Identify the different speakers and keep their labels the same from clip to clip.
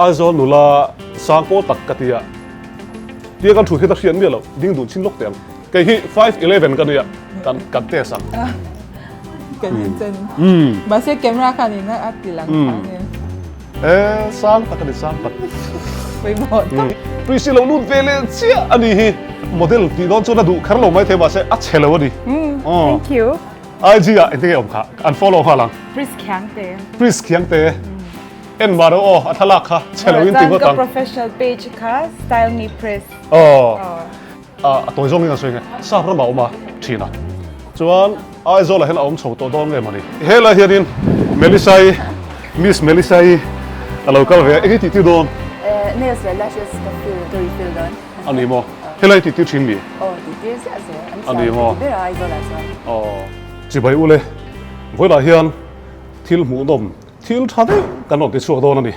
Speaker 1: Aizawl nula sang pawl tak ka ti a, tia kan thut hi ta hriat miah loh, ding dun chin lawk teh ang. Kei hi 5'11 ka nia, kan kan test ang.
Speaker 2: Kan in chen. Mahse camera khan in a ti lang kha nia.
Speaker 1: E sang tak a ni sang tak.
Speaker 2: Pawimawh tak.
Speaker 1: Prissy lo lut ve leh chiah a ni hi. Model tih dawn chuan a duh kher lo maithei mahse a chhe lo a ni.
Speaker 2: Thank you.
Speaker 1: IG ah engtin nge awm kha? An follow nghal ang.
Speaker 2: Pris Khiangte.
Speaker 1: Pris Khiangte. En mah rawh aw, a thlalak kha chhe lo in ti ngawt ang.
Speaker 2: Chuan ka professional page kha Style Me Pris.
Speaker 1: Aw. A tawi zawng in an sawi nge? Sap ramah a awm a thin a. Chuan Aizawl ah hian a awm chho tawh dawn nge mawni? Helai hianin Melissa-i, Miss Melissa-i a lo kal ve a, eng i tih tir dawn?
Speaker 3: Nails leh lashes ka fill, ka refill dawn.
Speaker 1: A ni maw? Helai tih tir thin mi?
Speaker 3: Aw, tih tir ziah zel. An thiam ka ti ber a Aizawl ah chuan.
Speaker 1: Aw. Chibai ule, vawilah hian thil hmuhnawm, thil tha deuh kan rawn ti chhuak dawn a ni.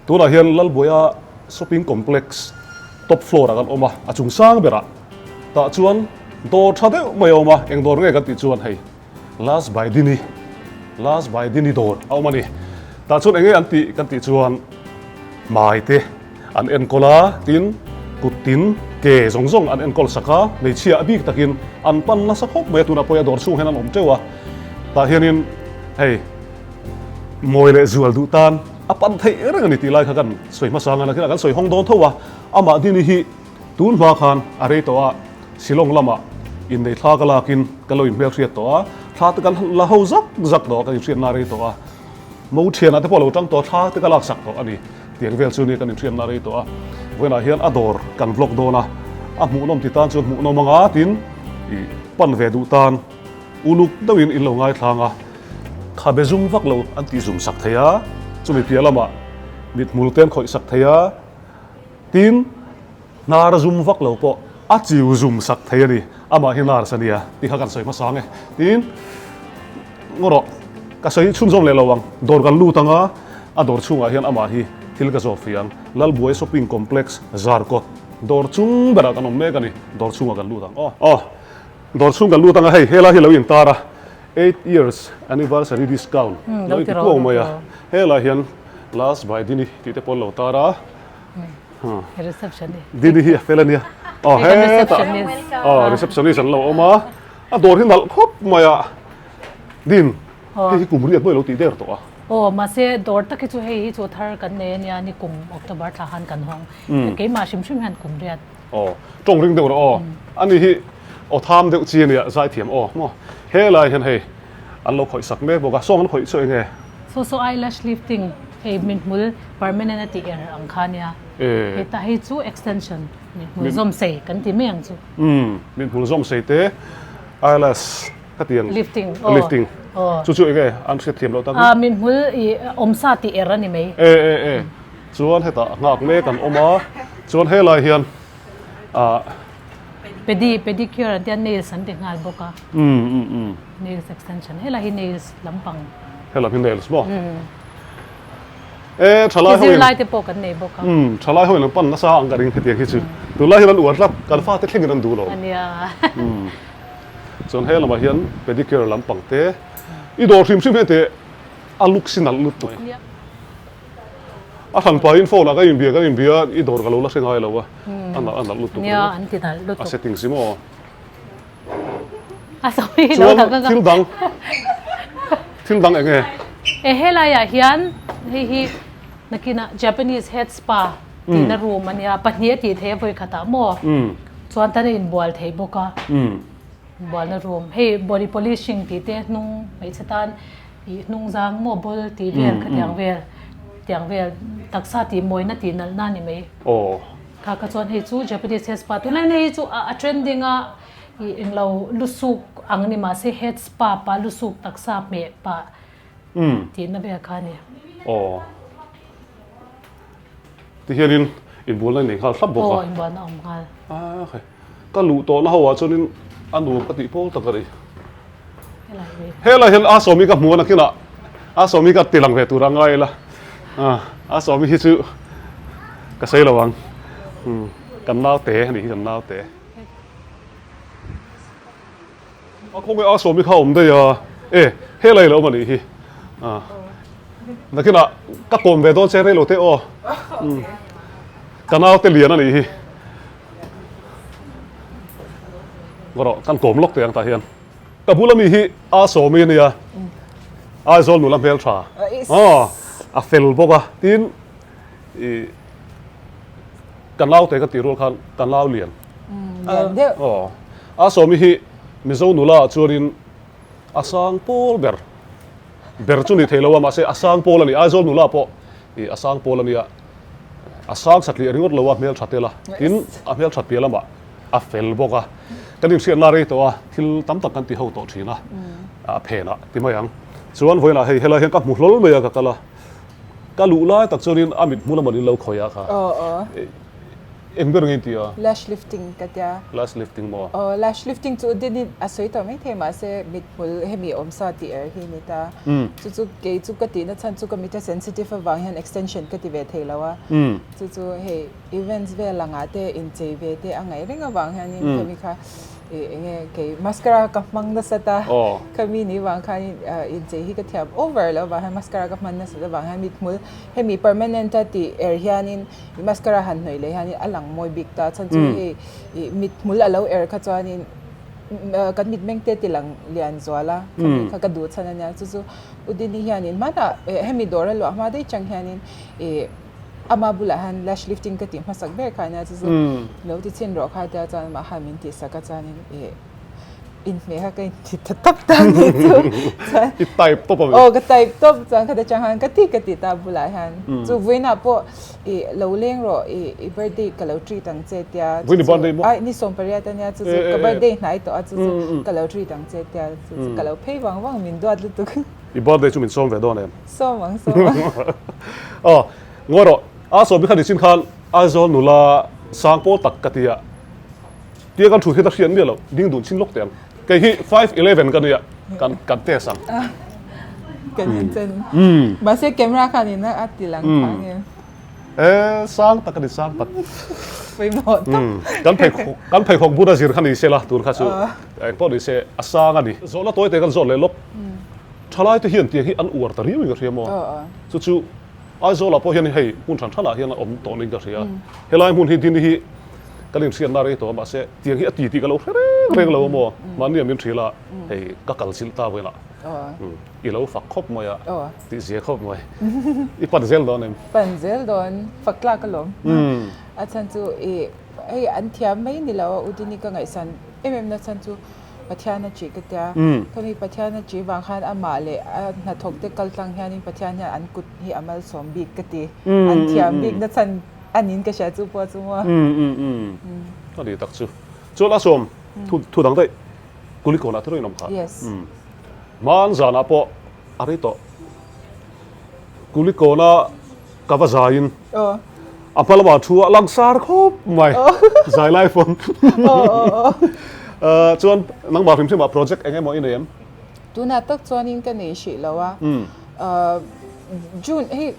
Speaker 1: Tunah hian Lalbuaia Shopping Complex top floor ah kan awm a, a chung sang berah tah chuan dawr tha deuh mai a awm a, eng dawr nge kan tih chuan hei Last by Dini, Last by Dini dawr a awm a ni. Tah chuan eng nge an tih kan tih chuan hmai te an enkawl a, tin kut tin ke zawng zawng an enkawl sak a, hmeichhia a bik takin an pan nasa khawp mai a, tunah pawh hi a dawr chhung hian an awm teuh a, tah hianin hei mawi leh zual duh tan a pan theih reng a ni tih lai kha kan sawi hmasa ang a, nakinah kan sawi hawng dawn tho a, amah Dini hi tun hma khan a rei tawh a, Shillong lamah innei thla ka lakin ka lo inhmelhriat tawh a, thla te kan la ho zak zak tawh a, kan inhriatna a rei tawh a, mo thianah te pawh a lo tang tawh a, thla te ka laksak tawh a ni tiang vel chu nia kan inhriatna a rei tawh a, vawiinah hian a dawr kan vlog dawn a, a hmuhnawm ti tan chuan hmuhnawm anga tin ih pan ve duh tan uluk deuhin in lo ngaithlang a, khabe zum vak lo an tih zum sak thei a, chumi piah lamah mithmul te an khawih sak thei a, tin. Hnar zum vak lo pawh a chiu zum sak thei a ni. Amah hi nurse a nia tih kha kan sawi hmasa ang e. Tin, ngaw rawh, ka sawi chhunzawm leh lo ang. Dawr kan lut ang a, a dawr chhungah hian amah hi thil ka zawh fih ang. Lalbuai Shopping Complex Zarkawt dawr chung berah kan awm mek a ni. Dawr chhungah kan lut ang. Aw, aw, dawr chhung kan lut ang a, hei helai hi lo intar a, eight years anniversary discount lo inti kuau mai a. Helai hian last by Dini tih te pawh an lo tar a. Dini hi a fel a nia. Aw hetah aw receptionist an lo awm a, a dawr hi nalh khawp mai a, Din hei hi kum riat mawi lo tih der tawh a.
Speaker 4: Aw mahse dawr tak hi chu hei hi chu thar kan nei a nia ni kum October thla khan kan hawng keimah hrim hrim hian kum riat.
Speaker 1: Aw tawng ring deuh rawh aw ani hi aw tham deuh chi a nia zaithiam aw maw helai hian hei an lo khawih sak mek bawk a sawng an khawih chu eng nge.
Speaker 4: Saw saw eyelash lifting hei mithmul permanent a tih er ang kha nia heta hei chu extension mithmul zawm sei kan ti mai ang chu.
Speaker 1: Umm mithmul zawm sei te eyelash ka ti ang
Speaker 4: lifting
Speaker 1: lifting chu chu eng nge an hriat thiam loh tak
Speaker 4: a mithmul i awmsa tih er a ni mai.
Speaker 1: E e e chuan hetah nghak mek an awm a chuan helai hian ah.
Speaker 4: Pedi pedicure an tia nails an ti nghal bawk a.
Speaker 1: Umm umm umm.
Speaker 4: Nails extension helai hi nails lampang.
Speaker 1: Helai hi nails maw? E thalai ho in.
Speaker 4: Zirlai te pawh kan nei bawk
Speaker 1: a. Umm thalai ho in an pan nasa ang ka ring hetiang hi chu. Tunlai hian an uar tlat kan fate thlengin an duh lo.
Speaker 4: Ania.
Speaker 1: Umm chuan he lamah hian pedicure lampang te i dawr hrim hrim hian teh a look si nalh lutuk. A hran pahin phone ah ka inbia kan inbia i dawr ka lo la hre ngai lo a, a nalh a nalh lutuk
Speaker 4: Nia an ti nalh lutuk.
Speaker 1: A setting si maw?
Speaker 4: A sawi lo
Speaker 1: tak a. Chuan thil dang thil dang eng nge?
Speaker 4: E helai ah hian hei hi nakinah Japanese head spa tihna room a nia pahnih a tih theih a vawi khatah maw? Chuan tan a inbual theih bawk a. Inbualna room hei body polishing tih te hnung hmeichhe tan Ih hnung zang maw ball tih vel kha tiang vel tiang vel taksa tih mawina tih nalh na ni mai.
Speaker 1: Aw.
Speaker 4: Kha kha chuan hei chu Japanese head spa tunlai na hi chu a trending a ih englo lusuk ang ni mahse head spa pah lusuk taksa hmeh pah tih na vel kha a ni.
Speaker 1: Aw. Ti hianin inbualna in nei nghal thlap bawk a.
Speaker 4: Aw inbualna awm nghal.
Speaker 1: A khai. Ka luh tawhna ho ah chuanin a nuam ka tih pawl tak a ni. Helai hian a sawmi ka hmu a nakinah a sawmi ka ti lang ve tur a ngai ila a sawmi hi chu ka sawi lo ang kan naute a nih hi kan naute. A khawnge a sawmi kha awm daih a e helai lo awm a nih hi nakinah ka kawm ve dawn che rei lo te aw. Ka naute lian a nih hi. Ngaw kan kawm lawk teh ang tah hian. Ka bula mi hi a sawmi a nia. Aizawl nula hmel tha. Aw a fel bawk a. Tin i ka naute ka tih rual khan ka nau lian.
Speaker 2: Lian deuh.
Speaker 1: Aw a sawmi hi Mizo nula ah chuanin a sang pawl ber. Ber chu ni thei lo a mahse a sang pawl a ni. Aizawl nula pawh i a sang pawl a nia. A sang satliah ringawt lo a hmel tha tel a. Tin a hmel that piah lamah a fel bawk a. Kan inhriatna rei tawh a, thil tam tak kan ti ho tawh thin a, a phenah ti mai ang. Chuan vawiinah hei helai hian ka hmu hlawl mai a ka kal a. Ka luh lai tak chuanin a mit hmul a mawnin lo khawih a kha. Eng ber nge i ti a?
Speaker 2: Lash lifting ka tia.
Speaker 1: Lash lifting maw?
Speaker 2: Aw, lash lifting chu din a sawi tawh maithei mahse mit hmul hemi awmsa tih er hi ni ta. Chu chu kei chu ka tihna chhan chu ka mit a sensitive avang hian extension ka ti ve thei lo a. Chu chu hei events vel angah te inchei ve te a ngaih reng avang hianin khami kha ih eng nge kei mascara ka hmang nasat a, khami ni vang khanin inchei hi ka thiam over loh avang hian mascara ka hman nasat avang hian mithmul hemi permanent a tih er hianin ih mascara han hnawih leh hianin a lang mawi bik ta chhan chu hei ih mithmul a lo er kha chuanin kan mitmeng te ti lang lian zual a khami kha ka duh chhan ania chu chu Udini hianin hmanah hemi dawr a luah hma daih chang hianin ih Ama bulah hian lash lifting ka tih hmasak ber kha ania chu chu lo ti chhin rawh kha tia chuan amah khan min tih sak a chuanin ih inhmeh kha ka inti ta tawp ta ni chu chuan
Speaker 1: I type tawp a mi?
Speaker 2: Aw ka type tawp chuan khata chang khan ka ti ka ti ta bulah hian chu vawiinah pawh ih lo leng rawh ih i birthday ka lo treat ang che tia
Speaker 1: Vawiin i birthday maw?
Speaker 2: Ai ni 18 ania chu chu ka birthday hnai tawh a chu chu ka lo treat ang che tia chu chu ka lo phei vang vang min duat lutuk.
Speaker 1: I birthday chu min sawm ve dawn em?
Speaker 2: Sawm ang, sawm ang.
Speaker 1: Aw, ngawi rawh. A sawm hi kha nichin khan Aizawl nula sang pawl tak ka ti a. Tia kan thu hi ta hriat miah loh, ding dun chin lawk teh ang. Kei hi 5'11 ka nia, kan kan test ang.
Speaker 2: Kan inchen. Mahse camera khan in a ti lang kha nge.
Speaker 1: E, sang tak a ni, sang tak.
Speaker 2: Pawimawh tak.
Speaker 1: Kan pheikhawk, kan pheikhawk bun a zir kha ni se la, tun kha chu eng pawh ni se a sang a ni. Zawhna tawi te kan zawt leh lawk. Thalai te hian tiang hi an uar ta riau in ka hria maw? Chu chu Aizawlah pawh hian hei hmun hran hranah hian a awm tawh niin ka hria. Helai hmun hi Dini hi kan inhriatna rei tawh a mahse tiang hi a ti tih ka lo hre reng reng lo a maw? Mahni a min hrilh a, hei ka kal chilh ta vawiinah i lo fak khawp mai a, tih zia khawp mai. I pan zel dawn em?
Speaker 2: Pan zel dawn, fak tlak alawm. A chhan chu i hei an thiam mai ni lo a, U Dini ka ngaihsan em em na chhan chu Pathian a ṭih ka tia. Khami Pathian a ṭih vang khan amah leh a hnathawk te kal tlang hianin Pathian hian an kut hi a malsawm bik ka ti. An thiam bik na chhan a niin ka hria chu pawh chu maw.
Speaker 1: A ni tak chu. Chuan a sawm thu dang daih Kulikawnah te rawh in awm kha.
Speaker 2: Yes.
Speaker 1: Hman zanah pawh a rei tawh. Kulikawna ka va zaiin a hma lamah thu a langsar khawp mai zai lai pawn chuan nangmah hrim hrimah project eng emaw i nei em?
Speaker 2: Tunah tak chuanin ka nei hrih lo a, June hei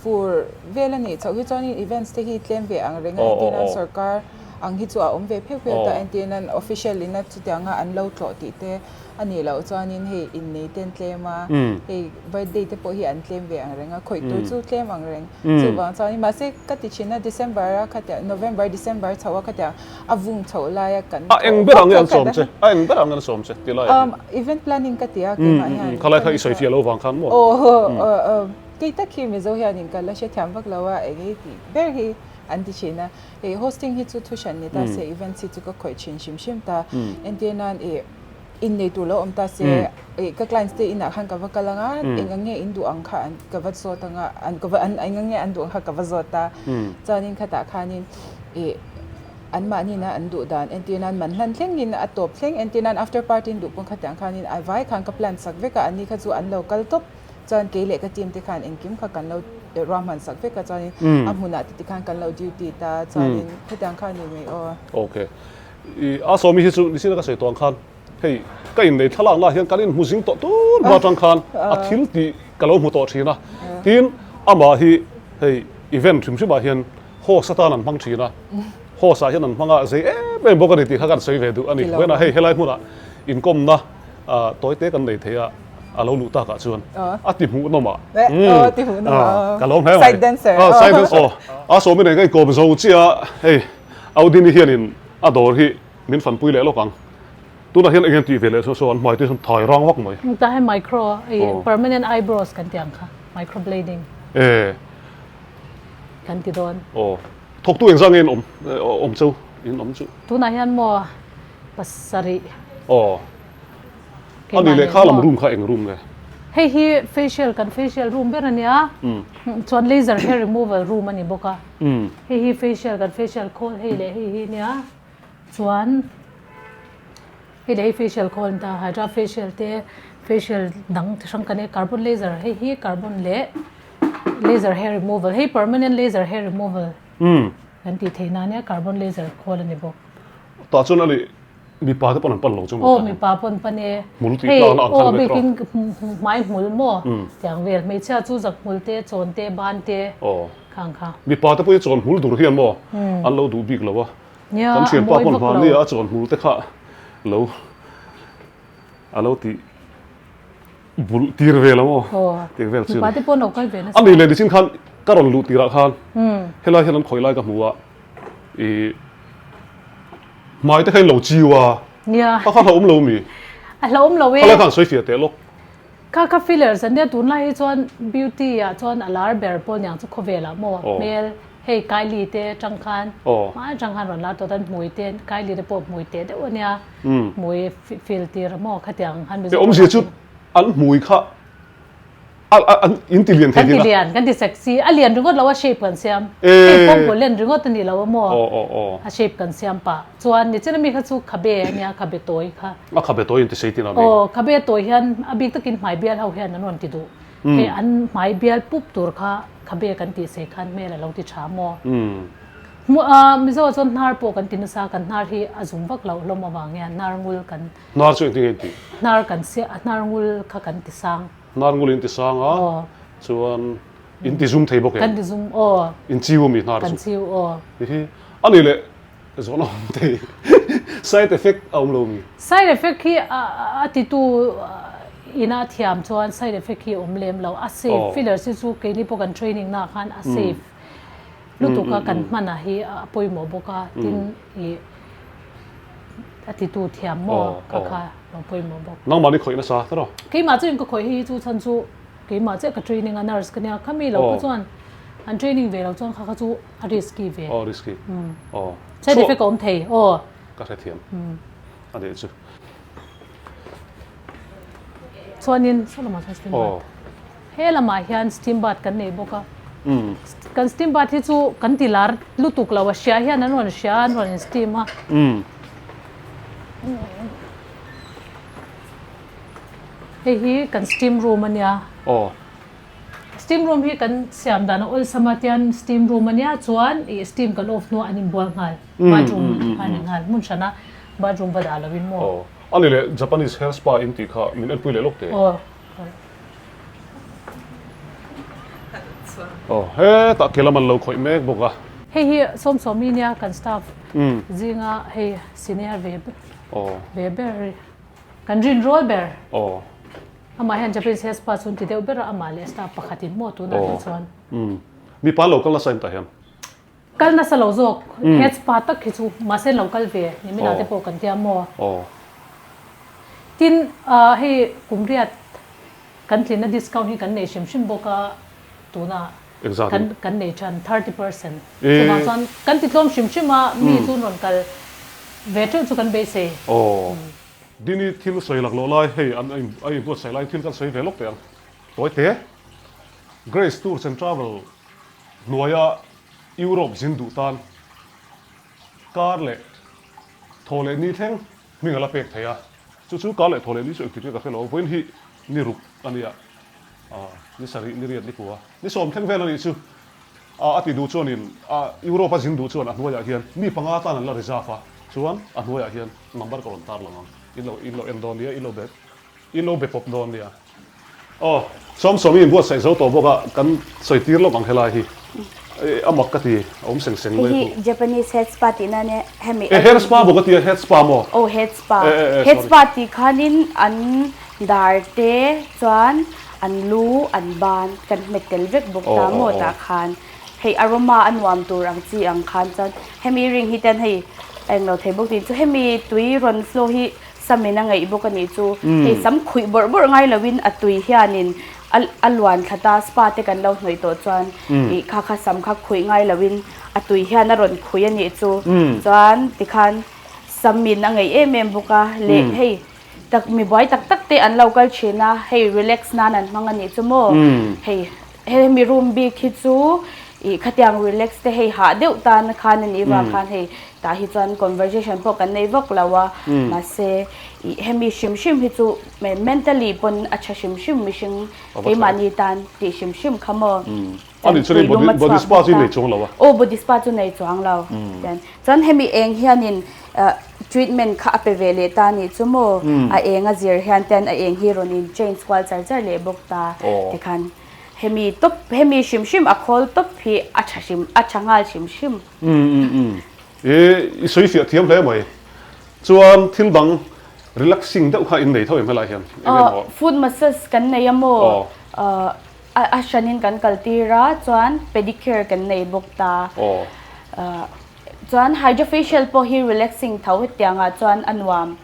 Speaker 2: fur vel a nih chhoh hi chuanin events te hi tlem ve ang reng a entirna sorkar ang hi chu a awm ve pheuh pheuh ta entirna official in a chutianga an lo tlawh tih te A nih loh chuanin hei innei te an tlem a, hei birthday te pawh hi an tlem ve ang reng a, khawih tur chu tlem ang reng. Chuvang chuanin mahse ka ti thin a, December a khatiang, November, December chhoh a khatiang a vung chhoh laia kan
Speaker 1: A eng berah nge an sawm che? A eng berah nge an sawm che ti laiah
Speaker 2: hian? Event planning ka ti a keimah hian.
Speaker 1: Khalai kha i sawi fiah lo vang khan maw?
Speaker 2: Aw, kei tak hi Mizo hianin ka la hrethiam vak lo a, eng nge tih ber hi an ti thin a. Hei hosting hi chu thu hran ni ta se, events hi chu ka khawih thin hrim hrim ta. Entir nan ih innei tur lo awm ta se, ih ka clients te inah khan ka va kal anga, eng ang nge in duh ang kha an ka va zawt anga, an ka va an eng ang nge an duh ang kha ka va zawt a. Chuanin khatah khanin ih anmahni ina an duh dan entir nan man hlan thlengin a tawp thleng entir nan after party in duh pawn khatiang khanin a vai khan ka plan sak vek a, anni kha chu an lo kal tawp. Chuan kei leh ka team te khan engkim kha kan lo ruahman sak vek a chuanin a hmunah te tikhan kan lo duty ta chuanin hetiang kha a ni mai aw.
Speaker 1: Ok. I a sawmi hi chu nichin a ka sawi tawh ang khan hei ka innei thlalak lah hian kan inhmu zing tawh tun hma atang khan a thil tih ka lo hmu tawh thin a. Tin amah hi hei event hrim hrimah hian host atan an hmang thin a. Host ah hian an hmang a zei em em bawk a ni tih kha kan sawi ve duh a ni. Vawiinah hei helai hmunah inkawmna tawi te kan nei thei a. A lo luh takah chuan a ti hmuh nawm a.
Speaker 2: Aw ti hmuh nawm a.
Speaker 1: Ka lo hle mai.
Speaker 2: Side dancer.
Speaker 1: Aw side dancer. Aw. A sawmi nei ka inkawm zo chiah a, hei Audini hianin a dawr hi min fanpui leh lawk ang. Tunah hian eng nge tih ve leh saw saw an hmai te hian thai rang vak mai.
Speaker 4: Tah hian micro ih permanent eyebrows kan tih ang kha, microblading.
Speaker 1: E.
Speaker 4: Kan ti dawn.
Speaker 1: Aw. Thawktu engzah nge in awm awm cheu in awm chu?
Speaker 4: Tunah hian maw pasarih.
Speaker 1: Aw. A nih leh kha lam room kha eng room nge?
Speaker 4: Hei hi facial kan facial room ber a nia. Chuan laser hair removal room a ni bawk a. Hei hi facial kan facial khawl hei leh hei hi nia. Chuan hei leh hei facial khawl a ni ta hydra facial te facial dang chi hrang kan nei a carbon laser hei hi carbon leh laser hair removal hei permanent laser hair removal kan tih theih na nia carbon laser khawl a ni bawk.
Speaker 1: Tah chuan a nih Mipa te pawn an pan lo chu maw?
Speaker 4: Aw mipa pawn pan e.
Speaker 1: Hmul tih tlang na ang khan
Speaker 4: Hei aw bikin hmai hmul maw tiang vel hmeichhia chu zak hmul te chawn te ban te khang kha.
Speaker 1: Mipa te pawh hi chawn hmul dur hian maw an lo duh bik lo a.
Speaker 4: Nia
Speaker 1: Kan
Speaker 4: a
Speaker 1: thianpa
Speaker 4: mawi
Speaker 1: pawn
Speaker 4: vak lo.
Speaker 1: hmani a chawn hmul te kha lo a lo tih bulh tir vel a maw tih vel chu.
Speaker 4: Mipa te pawn lo kal ve nasa.
Speaker 1: A nih leh nichin khan ka rawn luh tirah khan helai hian an khawih lai ka hmu a ih Hmai te kha in lo chiu a.
Speaker 4: Nia.
Speaker 1: Kha kha hlauhawm lo mi?
Speaker 4: A hlauhawm lo e.
Speaker 1: Khalai khan sawi fiah teh lawk.
Speaker 4: Kha kha fillers an nia tunlai hi chuan beauty ah chuan a lar ber pawl niang chu khawvel ah maw hmel hei Kylie te atang khan hmai atang khan rawn lar tawh tan hmui te Kylie te pawh hmui teh deuh a nia hmui fill tir a maw khatiang khan
Speaker 1: Mizo Awmzia chu an hmui kha an in ti lian thei
Speaker 4: Kan ti lian, kan ti sexy. A lian ringawt lo a shape kan siam. Hei pawng len ringawt a ni lo a maw? A shape kan siam pah. Chuan nichina mi kha chu khabe a nia, khabe tawi kha.
Speaker 1: A khabe tawi in ti sei tin a mi?
Speaker 4: Aw, khabe tawi hian a bik takin hmai bial ho hian an rawn ti duh. Hei an hmai bial pup tur kha khabe kan tih sei khan hmel a lo ti tha maw? Mizo ah chuan hnar pawh kan ti nasa, kan hnar hi a zum vak loh hlawm avang hian hnar ngul kan.
Speaker 1: Hnar chu engtin nge in tih?
Speaker 4: Hnar kan siah, hnar ngul kha kan ti sang.
Speaker 1: Hnar ngul in ti sang a, chuan in ti zum thei bawk em?
Speaker 4: Kan ti zum aw.
Speaker 1: In chiu ami hnar chu?
Speaker 4: Kan chiu aw.
Speaker 1: Hihi a nih leh zawhna awm thei side effect a awm lo mi?
Speaker 4: Side effect hi a titu ina thiam chuan side effect hi a awm lem lo. A safe fillers hi chu keini pawh kan training naah khan a safe lutuk a kan hman ah hi a pawimawh bawk a tin ih a titu thiam maw ka kha lo pawimawh bawk.
Speaker 1: Nangmah ni khawih nasa ta rawh.
Speaker 4: Keimah chu in ka khawih hi chu chhan chu keimah chiah ka training a nurse ka nia khami lo kha chuan an training ve lo chuan kha kha chu a risky ve.
Speaker 1: Aw risky. Aw.
Speaker 4: Side effect a awm thei aw.
Speaker 1: Ka hrethiam a nih chu.
Speaker 4: Chuanin saw lamah chuan steam bath. He lamah hian steam bath kan nei bawk a. Kan steam bath hi chu kan ti lar lutuk lo a hria hian an rawn hria a an rawn in steam a. Hei hi kan steam room a nia. Steam room hi kan siam dan a awlsam a tian steam room a nia chuan ih steam kan off hnuah an inbual nghal bathroom a ni nghal hmun hrana bathroom va dah loin maw.
Speaker 1: A ni leh Japanese hair spa in tih kha min enpui leh lawk teh. Aw hetah ke lam an lo khawih mek bawk a.
Speaker 4: Hei hi Sawmsawmi nia kan staff zinga hei senior ve ve ber kan rin rual ber. Amah hian Japanese hair spa chu an ti deuh ber a amah leh staff pakhatin maw tunah hi chuan.
Speaker 1: Mipa lo kal nasa em tah hian?
Speaker 4: Kal nasa lo zawk, head spa tak hi chu mahse lo kal ve ni mina te pawh kan tia maw. Tin hei kum riat kan tlinna discount hi kan nei hrim hrim bawk a tuna kan kan nei than 30% chuvang chuan kan ti tlawm hrim hrim a mi chu rawn kal ve teuh chu kan beisei.
Speaker 1: Dini thil sawi lak loh lai hei an a inbuatsaih laiin thil kan sawi ve lawk teh ang. Tawi te Grace Tours and Travel hnuaia Europe zin duh tan kar leh thaw leh ni thleng hming a la pek thei a, chu chu kar leh thaw leh ni chu engtik nge ka hre lo, vawiin hi ni ruk a nia, ni sarih, ni riat, ni kua, ni sawm thleng vel a nih chu. A ti duh chuanin Europe a zin duh chuan a hnuaiah hian mi panga tan an la reserve a, chuan a hnuaiah hian number ka rawn tar lang ang, in lo in lo en dawn nia, in lo be in lo be pawp dawn nia. Aw, Sawmsawmi inbuatsaih zo tawh bawk a, kan sawi tir lawk ang helai hi. A mak ka ti, a awm seng seng mai
Speaker 3: Hei hi Japanese head spa tihna ania, hemi
Speaker 1: E, hair spa bawk a tia, head spa maw?
Speaker 3: Aw, head spa. Head spa tih khanin an dar te chuan an lu, an ban kan hmet tel vek bawk ta maw tah khan. Hei aroma a nuam tur ang chi ang khan chuan hemi ring hi ten hei a englo thei bawk tih chu hemi tui rawn flow hi samin a ngeih bawk a nih chu. Hei sam khuih bawrh bawrh ngai loin a tui hianin a a luan thla ta spa te kan lo hnawih tawh chuan ih kha kha sam kha khuih ngai loin a tui hian a rawn khuih a nih chu. Chuan tikhan samin a ngeih em em bawk a leh hei tak mi buai tak tak te an lo kal thin a hei relax nan an hmang a nih chu maw hei hemi room bik hi chu ih khatiang relax te hei hah deuh tan khan a nih vang khan hei tah hi chuan conversation pawh kan nei vak lo a mahse ih hemi hrim hrim hi chu mentally pawn a tha hrim hrim mihring keimahni tan tih hrim hrim kha maw.
Speaker 1: Ani chuan body body spa chu nei chuang lo a.
Speaker 3: Aw body spa chu nei chuang lo. Chuan hemi eng hianin treatment kha a pe ve leh ta nih chu maw? A eng a zir hian ten a eng hi rawn in change kual char char leh bawk ta tikhan hemi tawp hemi hrim hrim a khawl tawp hi a tha hrim a tha nghal hrim hrim.
Speaker 1: I i sawi fiah thiam hle mai. Chuan thil dang relaxing deuh kha in nei tho em helai hian eng emaw?
Speaker 3: Foot massage kan nei a maw? A hranin kan kal tir a, chuan pedicure kan nei bawk ta. Chuan hydrofacial pawh hi relaxing tho hetiangah chuan a nuam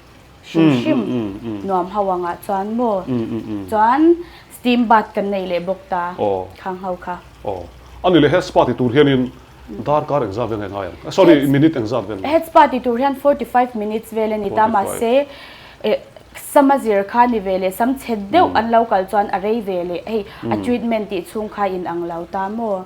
Speaker 3: hrim hrim, nuam ho angah chuan maw. Chuan steam bath kan nei leh bawk ta, khang ho kha.
Speaker 1: A ni leh head spa ti tur hianin darkar engzat vel nge ngai ang? Sorry, minute engzat vel?
Speaker 3: Head spa ti tur hian 45 minutes vel a ni ta, mahse Sam a zir kha ni ve leh sam chhe deuh an lo kal chuan a rei ve leh hei a treatment tih chhung kha in ang lo ta maw?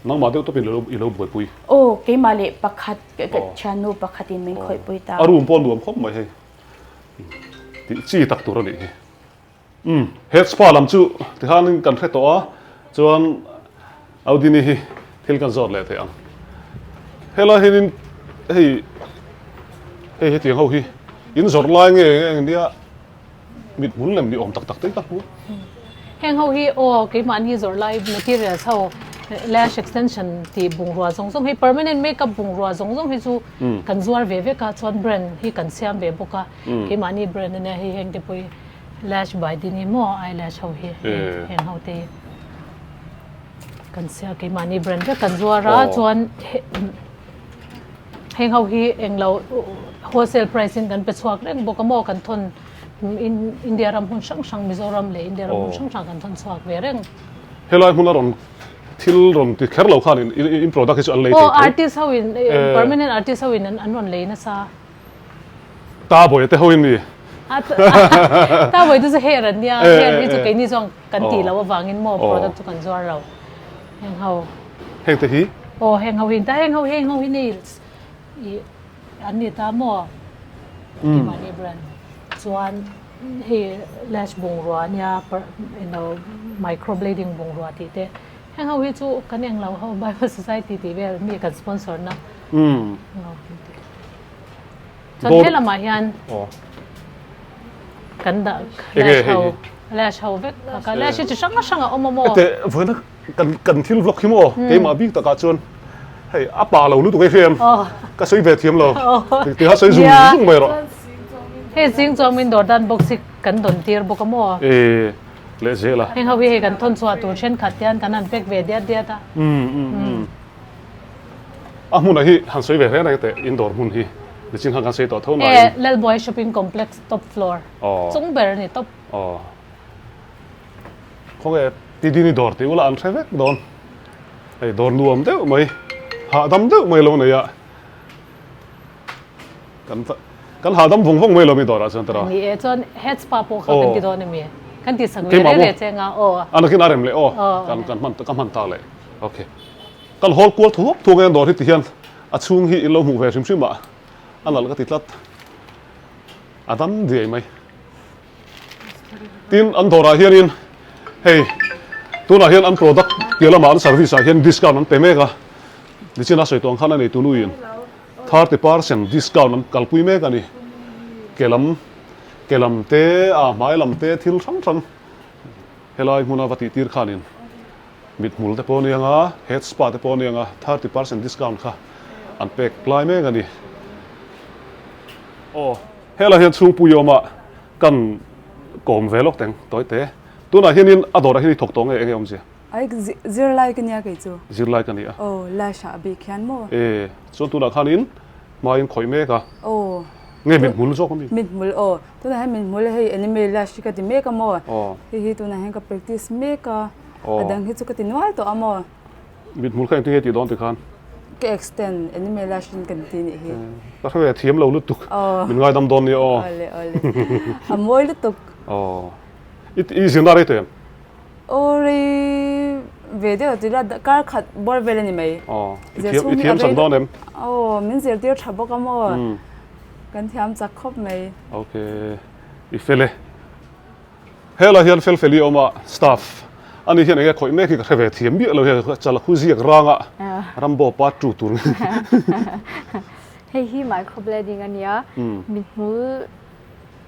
Speaker 1: Nangmah deuh tawpin i lo buaipui.
Speaker 3: Aw keimah leh pakhat ka thiannu pakhatin min khawihpui ta.
Speaker 1: A room pawh a nuam khawp mai hei tih chi tak tur a nih hi. Umm head spa lam chu tikhanin kan hre tawh a, chuan Audini hi thil kan zawt leh thei ang. Helai hianin hei hei hetiang ho hi in zawrh lai nge eng nia mithmul lem ni awm tak tak te hi ka hmu a.
Speaker 4: Heng ho hi aw keimahni zawrh lai materials ho lash extension tih bungrua zawng zawng hi permanent makeup bungrua zawng zawng hi chu kan zuar ve vek a, chuan brand hi kan siam ve bawk a, keimahni brand ania hei heng te pawh hi. Lash by Dini maw eyelash ho hi heng ho te hi kan sia keimahni brand vek kan zuar a chuan heng ho hi englo wholesale price in kan pe chhuak reng bawk a maw kan thawn India ram hmun hrang hrang Mizoram leh India ram hmun hrang hrang kan thawn chhuak ve reng.
Speaker 1: Helai hmun a rawn thil rawn ti kher lo khan in product hi chu an lei thei tho.
Speaker 4: Aw artist ho in permanent artist ho in an rawn lei nasa.
Speaker 1: Ta bawi te ho in mi.
Speaker 4: Ta bawi te chu hair an nia, hair hi chu keini chuan kan tih loh avangin maw product chu kan zuar lo. Heng ho.
Speaker 1: Heng te hi?
Speaker 4: Aw heng ho hi ta heng ho heng ho hi nails i an ni ta maw? Keimahni brand. Chuan hei lash bungrua ania eng microblading bungrua tih te. Heng ho hi chu kan eng lo ho Bible Society tih vel mi kan sponsor na. Chuan he lamah hian kan dah lash ho lash ho vek ka lash hi chi hrang hrang a awm a maw.
Speaker 1: Hete vawiina kan kan thil vlog hi maw keimah bik takah chuan hei a pa lo lutuk ei hriam ka sawi ve thiam lo ti kha sawi zung zung mai rawh.
Speaker 4: Hei zing chuan min dawr dan bawk si kan dawn tir bawk a maw.
Speaker 1: E leh zel a.
Speaker 4: Heng ho hi hei kan thawn chhuah tur thenkhat hian kan han pack ve diat diat a.
Speaker 1: A hmunah hi han sawi ve reng reng teh in dawr hmun hi nichin khan kan sawi tawh tho nain.
Speaker 4: E Lalbuai shopping complex top floor chung ber a ni top.
Speaker 1: Aw khawnge Tidini dawr tih ula an hre vek dawn hei dawr nuam deuh mai hahdam deuh mai lo nei a kan kan hahdam vawng vawng mai lo mi dawrah chuan tara.
Speaker 4: Ni e chuan head spa pawh kha kan ti dawn a mi kan ti sak ve reng reng che nga aw.
Speaker 1: A nakin a rem leh aw kan kan hman ka hman ta leh okay. Kan hawl kual thuak thuak a dawr hi ti hian a chhung hi in lo hmuh ve hrim hrim a, a nalh ka ti tlat. A dam diai mai. Tin, an dawrah hianin hei tunah hian an product tia lamah an service ah hian discount an pe mek a, nichin a sawi tawh ang khan a neitu nuin 30% discount an kalpui mek a ni. Ke lam ke lam te, a hmai lam te thil hrang hrang helai hmuna va tih tir khanin Mithmul te pawh a ni ang a, head spa te pawh a ni ang a, 30% discount kha an pek lai mek a ni. Aw, helai hian chhungpui awm a, kan kawm ve lawk teng tawi te. Tunah hianin a dawrah hian i thawk tawh nge enge awmzia?
Speaker 5: Ai zirlai ka nia kei chu.
Speaker 1: Zirlai ka nia.
Speaker 5: Aw lash ah bik hian maw?
Speaker 1: E chuan tunah khanin hmaiin khawih mek a.
Speaker 5: Aw.
Speaker 1: Nge mithmul zawk ami?
Speaker 5: Mithmul aw. Tunah hian mithmul hei anime lash hi ka ti mek a maw?
Speaker 1: Aw.
Speaker 5: Hei hi tunah hian ka practice mek a.
Speaker 1: Aw.
Speaker 5: A dang hi chu ka ti nual tawh a maw?
Speaker 1: Mithmul kha engtin nge tih dawn tikhan?
Speaker 5: Ka extend anime lash in kan ti nih hi.
Speaker 1: Ka hre ve thiam lo lutuk.
Speaker 5: Aw.
Speaker 1: Min ngaidam dawn nia aw.
Speaker 5: Awle awle. A mawi lutuk.
Speaker 1: Aw. I i zirna rei tawh em?
Speaker 5: Aw rei ve deuh tih la kar khat bawr vel a ni mai.
Speaker 1: Aw i thiam i thiam chak dawn em?
Speaker 5: Aw min zirtir tha bawk a maw? Kan thiam chak khawp mai.
Speaker 1: Ok i fel e. Helai hian fel feli awm a staff ani hian enge khawih mek hi ka hre ve thiam miah lo hian chal khu ziak ranga Rambo part 2 tur.
Speaker 6: Hei hi microblading a nia mithmul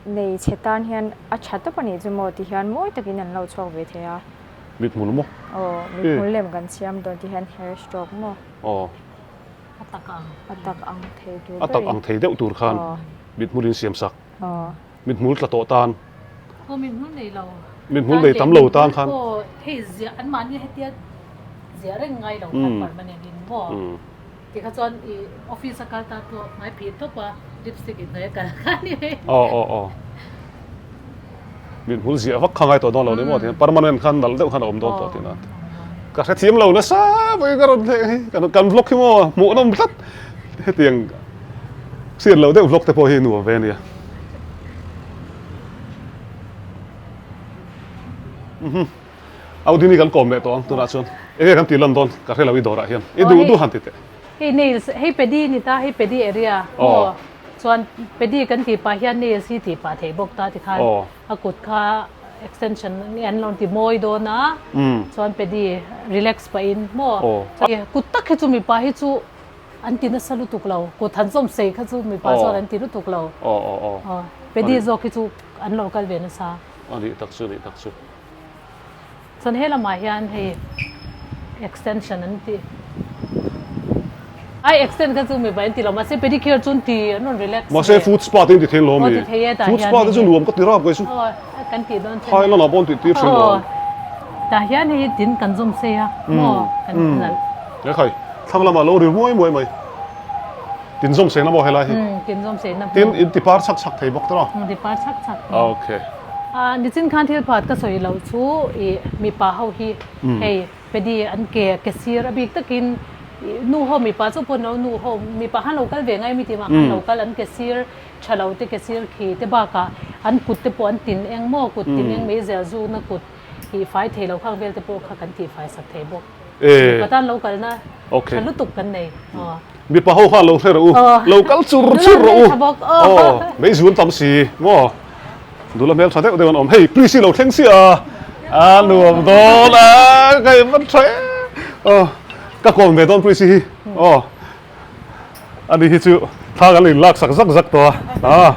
Speaker 6: Nei chhe tan hian a tha tawp a nih chu maw ti hian mawi takin an lo chhuak ve thei a.
Speaker 1: Mithmul maw?
Speaker 6: Aw, mithmul lem kan siam dawn ti hian hair stroke maw?
Speaker 1: Aw.
Speaker 4: A tak ang.
Speaker 6: A tak ang thei tur berin.
Speaker 1: A tak ang thei deuh tur khan mithmul in siam sak.
Speaker 6: Aw.
Speaker 1: Mithmul tla tawh tan.
Speaker 4: Aw, mithmul nei lo.
Speaker 1: Mithmul nei tam lo tan khan.
Speaker 4: Aw, hei ziah anmahni hetia ziah reng ngai lo khan permanent in maw? Ti kha chuan i office a kal ta pawh hmai phih tawp a, lipstick in hnawih a kal kha ni mai.
Speaker 1: Aw aw aw. Min hmul ziah vak kha ngai tawh dawn lo ni maw tihian permanent khan nalh deuh khan a awm dawn tawh tihna. Ka hrethiam lo nasa pawhin ka rawn thleng hi kan kan vlog hi maw hmuhnawm tlat hetiang hriat loh deuh vlog te pawh hi nuam ve ania. Audini kan kawm leh tawh ang tunah chuan enge kan tih lan dawn ka hre lo i dawrah hian i duh duh han ti teh.
Speaker 4: Hei nails hei pedi ni ta hei pedi area maw chuan pedi kan tih pah hian nails hi tih pah theih bawk ta tikhan a kut kha extension an lo ti mawi dawn a chuan pedi relax pahin maw kut tak hi chu mipa hi chu an ti nasa lutuk lo kut han zawm sei kha chu mipa chuan an ti lutuk lo pedi zawk hi chu an lo kal ve nasa.
Speaker 1: A nih tak chu a nih tak chu.
Speaker 4: Chuan he lamah hian hei extension an tih ai extend kha chu mipa an ti lo mahse pedicure chu an ti an rawn relax
Speaker 1: Mahse foot spa te an ti thei lo ami?
Speaker 4: Aw ti thei e tah
Speaker 1: Foot
Speaker 4: hian
Speaker 1: spa te chu nuam ka ti rap kai chu.
Speaker 4: Aw kan tih dawn che.
Speaker 1: Thailand ah pawh an tih tir thin lo.
Speaker 4: Aw tah hian hei tin kan zawm sei a maw kan nalh.
Speaker 1: He khai thlang lamah lo ri muai muai mai. Tin zawm sei na maw helai hi?
Speaker 4: Tin zawm sei na.
Speaker 1: Tin in ti par chak chak thei bawk tawh a?
Speaker 4: Ti par chak chak.
Speaker 1: Okay.
Speaker 4: A nichin khan thil phat ka sawi loh chu i mipa ho hi hei pedi an ke ke sir a bik takin nu ho mipa chu pawh no nu ho mipa khan lo kal ve ngai mi tih mah khan lo kal an ke sir tha lo te ke sir khi te bakah an kut te pawh an tin eng maw kut tin eng mai zel zu na kut hi fai thei lo khang vel te pawh kha kan tih fai sak thei bawk. Mipa tan lo kalna tha lutuk kan nei.
Speaker 1: Mipa ho kha lo hre rawh u, lo kal chur chur rawh u. Aw, mei zun tam si maw? Nula hmel tha deuh deuh an awm. Hei, please i lo thleng si a, a nuam dawn a, ka invan tha e. Aw, ka kawm ve dawn please hi. Aw, ani hi chu thla kan in lak sak zak zak tawh a. A,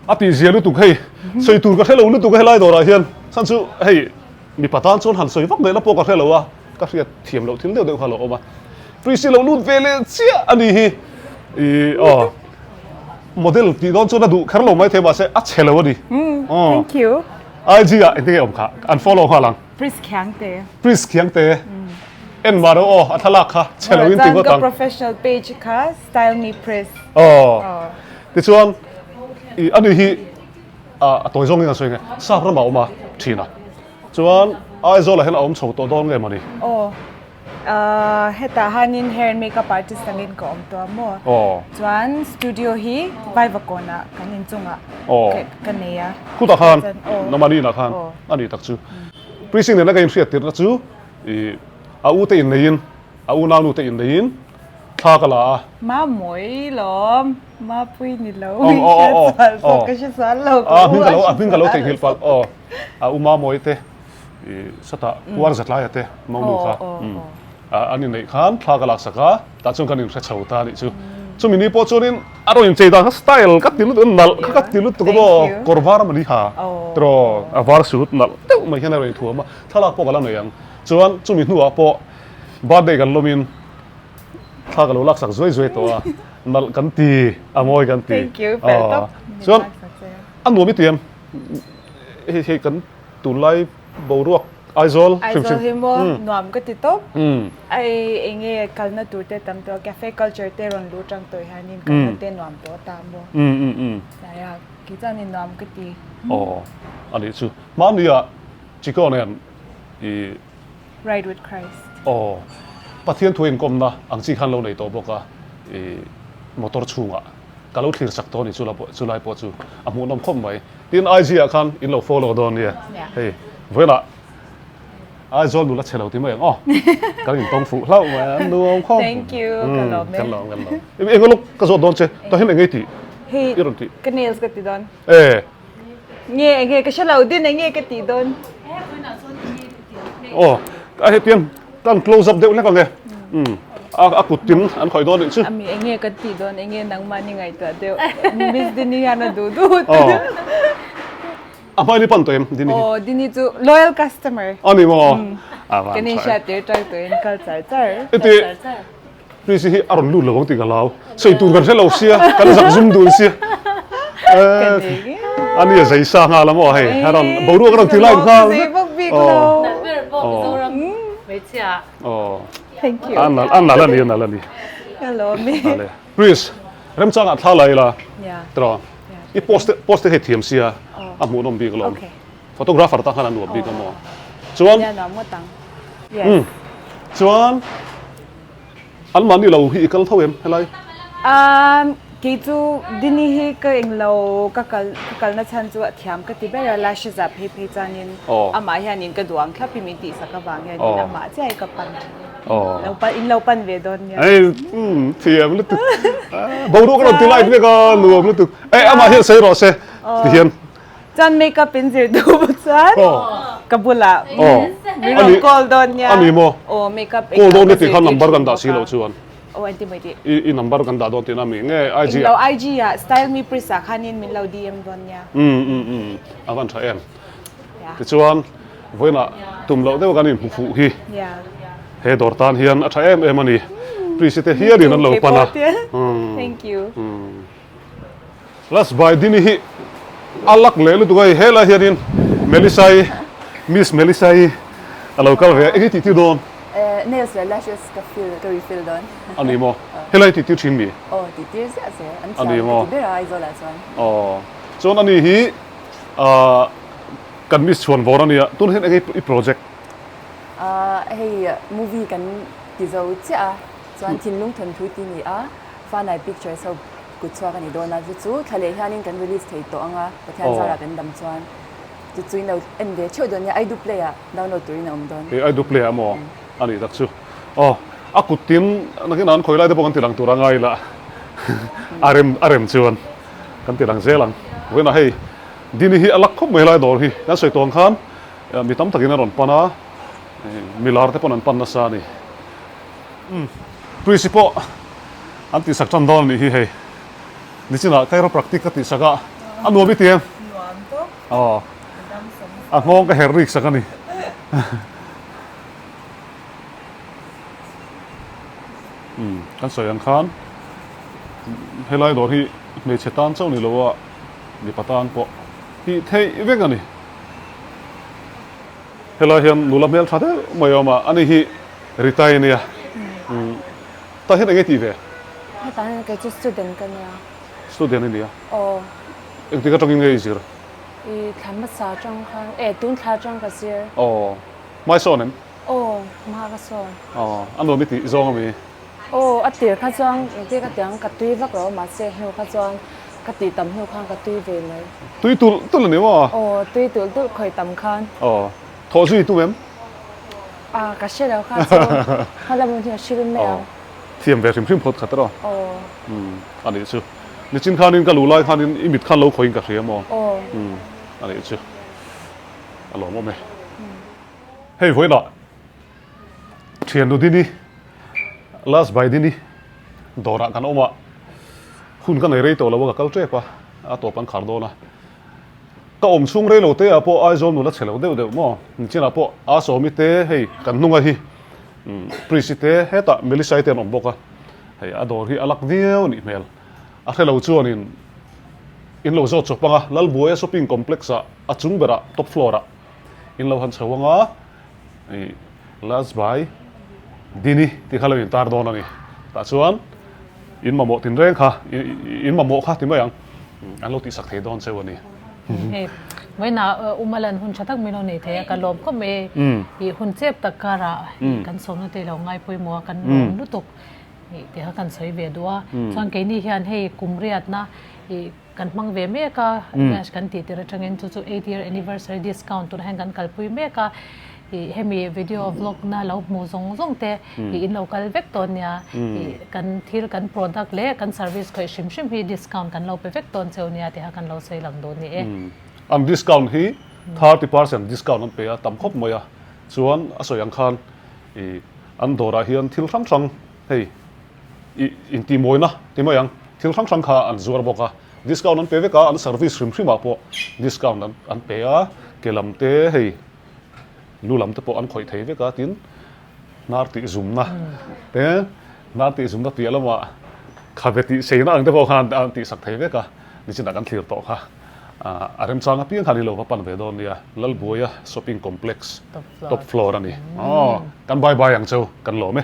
Speaker 1: a tihzia lutuk hei, sawi tur ka hre lo lutuk a helai dawrah hian. Chhan chu hei. Mipa tan chuan han sawi vak leh la pawh ka hre lo a, ka hriat thiam loh thil deuh deuh kha a lo awm a. Prissy lo lut ve leh chiah a ni hi. Ih aw model tih dawn chuan a duh kher lo mai thei mahse a chhe lo a ni.
Speaker 2: Thank you.
Speaker 1: IG ah engtin nge awm kha an follow nghal ang.
Speaker 2: Pris Khiangte.
Speaker 1: Pris Khiangte. En mah rawh aw a thlalak kha chhe lo in ti ngawt ang.
Speaker 2: Chuan ka professional page kha Style Me Pris.
Speaker 1: Aw. Tichuan ih a ni hi A tawi zawngin a sawi nge? Sap ramah a awm a thin a. Chuan Aizawlah hian a awm chho tawh dawn nge mawni?
Speaker 2: Aw, hetah hanin hair and makeup artist angin ka awm tawh a maw?
Speaker 1: Aw.
Speaker 2: Chuan studio hi Vaivakawnah kan inchungah ka nei a.
Speaker 1: Khutah khan, Namani inah khan a nih tak chu. Precinct nena ka inhriat tirhna chu a u te inneiin A unaunu te inneiin thla ka la a.
Speaker 2: Mamuai lawm, Mapui ni lo. I hriat sual pawh ka hre sual lo.
Speaker 1: A hming ka lo, a hming ka lo theihnghilh palh. Aw, a u Mamuai te i satah Puar Zatlaia te monu kha an inneih khan thla ka laksak a, tah chuan kan inhre chho ta a nih chu. Chumi ni pawh chuanin a rawn inchei dan kha style ka ti lutuk a, nalh kha ka ti lutuk a maw, kawr var a mawni ha tiraw, a var suit nalh deuh mai hian a rawn inthuam a, thlalak pawh ka la nei ang. Chuan chumi hnuah pawh Birthday kan lawmin thla ka lo laksak zuai zuai tawh a, nalh kan ti, a mawi kan ti.
Speaker 2: Thank you, fel tawp.
Speaker 1: Chuan a nuam i ti em? Hei hei kan tunlai boruak. Aizawl hrim hrim.
Speaker 2: Aizawl hi maw nuam ka ti tawp. Ai enge kalna tur te tam tawh a, cafe culture te rawn luh tang tawh hianin kalna te nuam tawh ta maw. Tlai a kei chuan in nuam ka ti.
Speaker 1: Aw a nih chu. Hmania Chico nen i.
Speaker 2: Ride with Christ.
Speaker 1: Aw Pathian thu inkawmna ang chi khan lo nei tawh bawk a i motor chhungah ka lo thlir sak tawh a ni chulai pawh chu a hmuhnawm khawp mai. Tin IG ah khan in lo follow dawn nia. Hei vawilah Aizawl nula chhe lo ti mai ang aw. Kan in tawng fuh hlauh mai a nuam khawp.
Speaker 2: Thank you ka lawm e.
Speaker 1: Kan lawm kan lawm. Eng lawk ka zawt dawn che tah hian eng nge tih
Speaker 2: Hei
Speaker 1: i rawn tih.
Speaker 2: Ka nails ka ti dawn.
Speaker 1: E.
Speaker 2: Nge eng nge ka hre lo din eng nge ka tih dawn.
Speaker 1: Aw a hetiang kan close up deuh hlek ang e. A kut tin an khawih dawn nih chu.
Speaker 2: Ami eng nge ka tih dawn eng nge nangmah ni ngaihtuah deuh Miss Dini hian a duh duh.
Speaker 1: A hmai ni pan tawh em Dini hi?
Speaker 2: Aw Dini chu loyal customer.
Speaker 1: A ni maw? A van
Speaker 2: Kan
Speaker 1: tha.
Speaker 2: inhriat tir tang tawhin kal char char.
Speaker 1: Iti Prince hi a rawn lut lo ang tih ka hlau. Sawi tur kan hre lo sia, kan zak zum dun sia. A ni a zei sa nghal a maw hei, a rawn boruak a rawn ti lai nghal.
Speaker 2: Zei bawk bik lo.
Speaker 4: Nalh ber bawk Mizoram hmeichhia.
Speaker 1: Aw.
Speaker 2: Thank you.
Speaker 1: A nalh a nalh a ni a nalh a ni.
Speaker 2: Ka lawm e.
Speaker 1: Ale. Prince, remchangah thla la ila. Tiraw. I post te post te hei thiam sia a hmuhnawm bik alawm. Photographer tan khan a nuam bik a maw. Chuan.
Speaker 2: Nia nuam ngawt ang. Yes.
Speaker 1: Chuan. An mahni lo hi i kal tho em helai?
Speaker 2: Umm kei chu Dini hi ka englo ka kal ka kalna chhan chu a thiam ka ti ber a, lashes ah phei phei chuanin amah hianin ka duh ang thlap hi min tihsak avang hianin amah chiah hi ka pan thin. Lo pan in lo pan ve dawn nia.
Speaker 1: Hei umm thiam lutuk boruak a rawn ti light vek a nuam lutuk. Ei amah hian sawi rawh se tihian.
Speaker 2: Chuan makeup in zir duh pawh chuan ka bulah min rawn call dawn nia.
Speaker 1: A ni maw?
Speaker 2: Aw makeup
Speaker 1: Call dawn ni tih khan number kan dah si loh chuan.
Speaker 2: Aw engti mai tih?
Speaker 1: I number kan dah dawn tihna mi nge IG ah?
Speaker 2: Englo IG ah style me pris ah khanin min lo DM dawn nia.
Speaker 1: Umm umm umm a van tha em. Tichuan vawiinah tum loh deuh kan inhmu fuh hi he dawr tan hian a tha em em a ni. Pris te hianin an lo pan a.
Speaker 2: Thank you.
Speaker 1: Last by Dini hi a lak leh lutuk a hei helai hianin Melissa-i Miss Melissa-i a lo kal ve a eng i tih tir dawn?
Speaker 5: Eh nails leh lashes ka fill ka refill dawn.
Speaker 1: A ni maw? Helai tih tir thin mi?
Speaker 5: Aw tih tir ziah zel an thiam ka ti ber a Aizawl ah chuan.
Speaker 1: Aw chuan ani hi ah kan Miss chhuan vawr a nia tunah hian eng i project?
Speaker 5: Ah hei movie kan ti zo chiah a chuan thinlung thawnthu ti ni a Fanai Pictures ho kut chhuak a ni dawn a, chu chu thla leh hianin kan release thei tawh ang a, Pathian zarah kan dam chuan chu chu in lo en ve theuh dawn nia, Aidu Play ah download turin a awm dawn.
Speaker 1: Hei Aidu Play ah maw a nih tak chu. Aw a kut tin nakin an khawi lai te pawh kan ti lang tur a ngai la a rem a rem chuan kan ti lang zel ang. Vawiinah hei Dini hi a lak khawp mai helai dawr hi kan sawi tawh ang khan mi tam takin a rawn pan a, milar te pawn an pan nasa a ni. Umm Prisi pawh an tihsak tan dawn a nih hi hei. Nichinah chiropractic ka tihsak a, a nuam i ti em?
Speaker 2: Nuam tawp.
Speaker 1: Aw. A nghawng ka her rik sak a ni. Umm kan sawi ang khan helai dawr hi hmeichhe tan chauh ni lo a, mipa tan pawh tih theih vek a ni. Helai hian nula hmel tha deuh mai a awm a, ani hi Ritai a nia. Tah hian eng nge tih ve?
Speaker 5: Hetah hian kei chu student ka nia.
Speaker 1: Student i nia?
Speaker 5: Aw.
Speaker 1: Engtik atangin nge i zir?
Speaker 5: I thla hmasa atang khan, e tun thla atang ka zir.
Speaker 1: Aw. Hmai sawn em?
Speaker 5: Aw, hma ka sawn.
Speaker 1: Aw, a nuam i tih zawng ami?
Speaker 5: Aw, a tir kha chuan engtik ka tiang ka tui vak lo mahse hnu kha chuan ka tih tam hnu khan ka tui ve mai.
Speaker 1: Tui tulh tulh a ni maw?
Speaker 5: Aw, tui tulh tulh khawi tam khan.
Speaker 1: Aw, thawh zui i tum em?
Speaker 5: A, ka hre lo kha chu hma lam hun hi a hrilh mai ang.
Speaker 1: Aw, thiam ve hrim hrim phawt khat erawh.
Speaker 5: Aw.
Speaker 1: Umm, a nih chu. Nichin khanin ka luh lai khanin i mit khan lo khawiin ka hria maw?
Speaker 5: Aw.
Speaker 1: Umm, a nih chu. A lawmawm e. Hei vawiinah thiannu Dini, last by Dini dawrah kan awm a, hun ka nei rei tawh lo a ka kal tep a, a tawp an khar dawn a. Ka awm chhung rei lo te ah pawh Aizawl nula chhe lo deuh deuh maw? Nichinah pawh a Sawmi te hei kan hnunga hi Prisi te hetah Melissa-i te an awm bawk a, hei a dawr hi a lak viau a nih hmel. A hre lo chuanin in lo zawt chawp ang a, Lalbuaia shopping complex ah a chung berah top floor ah in lo han chho ang a. Ih Last by Dini tih kha lo intar dawn a ni. Tah chuan in mamawh tinreng kha in mamawh kha ti mai ang an lo tihsak thei dawn cheu a ni.
Speaker 4: Hei vawiinah Umalan hun tha tak min lo nei thei a, ka lawm khawp mai. Ih hun chep tak karah kan sawmna te lo ngai pawimawh a, kan lawm lutuk ih tih kha kan sawi ve duh a. Chuan keini hian hei kum riatna ih kan hmang ve mek a, Dash kan tih tir atangin chu chu 8 year anniversary discount tunah hian kan kalpui mek a, ih hemi video vlog na lo hmu zawng zawng te ih in lo kal vek dawn nia, ih kan thil kan product leh kan service khawih hrim hrim hi discount kan lo pe vek dawn cheu nia tih kha kan lo sawi lang duh ni e.
Speaker 1: An discount hi 30% discount an pe a tam khawp mai a, chuan a sawi ang khan ih an dawrah hian thil hrang hrang hei I intihmawina ti mai ang, thil hrang hrang kha an zuar bawk a, discount an pe vek a, an service hrim hrimah pawh discount an an pe a, ke lam te hei lu lam te pawh an khawih thei vek a, tin hnar tih zumna te hnar tih zumna piah lamah khabe tih seina ang te pawh khan an tihsak thei vek a, nichinah kan thlir tawh kha a remchang apiang khan i lo va pan ve dawn nia, Lalbuaia shopping complex top floor a ni, aw kan bye bye ang cheu kan lawm e.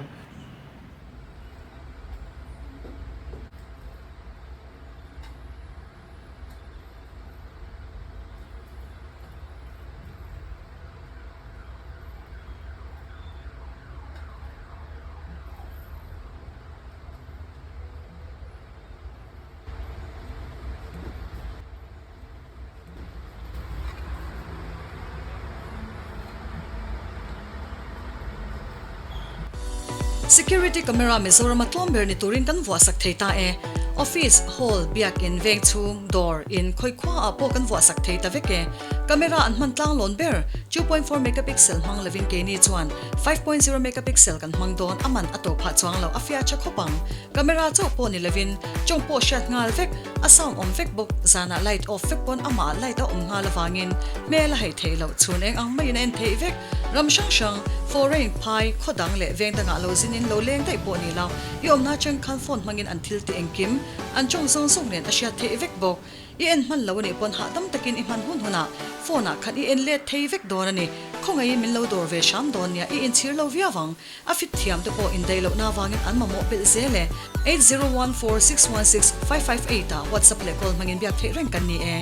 Speaker 7: Security camera Mizoram a tlawm ber ni turin kan vuahsak thei ta e. Office, hall, biakin, veng chhung, dawr, in, khawi khua ah pawh kan vuahsak thei ta vek e. Camera an hman tlang lawn ber, 2.4 megapixel hmang lovin keini chuan 5.0 megapixel kan hmang dawn a man a to phah chuang lo a fiah tha khawp ang. Camera chauh pawh ni lovin tawng pawh hriat nghal vek. A sound awm vek bawk, zanah light off vek pawn amah light a awm nghal avangin hmel a haih theih loh, chhun eng ang maiin a en theih vek. Ram hrang hrang, foreign, phai, khaw dang leh veng dangah lo zinin lo leng daih pawh ni lo, i awmna atang khan phone hmangin an thil tih engkim, an tawng zawng zawng nen a hriat theih vek bawk. I en hman lo anih pawn hahdam takin i hman hun hunah phone ah khan i en let thei vek dawn a ni. Khawngaihin min lo dawr ve hram dawn nia, i inchhir lo viau ang. A fit thiam te pawh indaih lohna avangin an mamawh belh zel e. 8014616558 ah WhatsApp leh call hmangin biak theih reng kan ni e.